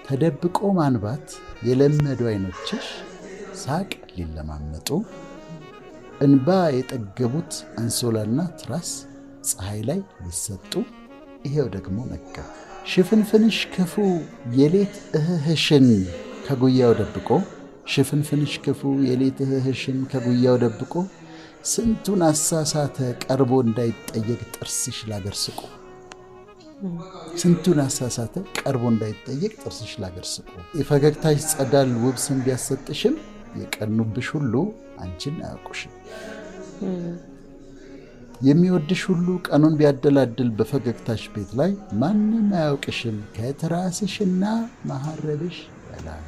ተደብቆ ማንባት የለመዱ አይኖችሽ ሳቅ ሊለማመጡ፣ እንባ የጠገቡት አንሶላና ትራስ ፀሐይ ላይ ሊሰጡ ይሄው ደግሞ ነጋ። ሽፍንፍንሽ ክፉ የሌት እህህሽን ከጉያው ደብቆ፣ ሽፍንፍንሽ ክፉ የሌት እህህሽን ከጉያው ደብቆ፣ ስንቱን አሳሳተ ቀርቦ እንዳይጠየቅ ጥርስሽ ላገር ስቆ። ስንቱን አሳሳተ ቀርቦ እንዳይጠየቅ ጥርስሽ ላገር ስቆ። የፈገግታሽ ጸዳል ውብ ስም ቢያሰጥሽም የቀኑብሽ ሁሉ አንቺን አያውቁሽም። የሚወድሽ ሁሉ ቀኑን ቢያደላድል በፈገግታሽ ቤት ላይ ማንም አያውቅሽም ከትራስሽና መሀረብሽ በላይ።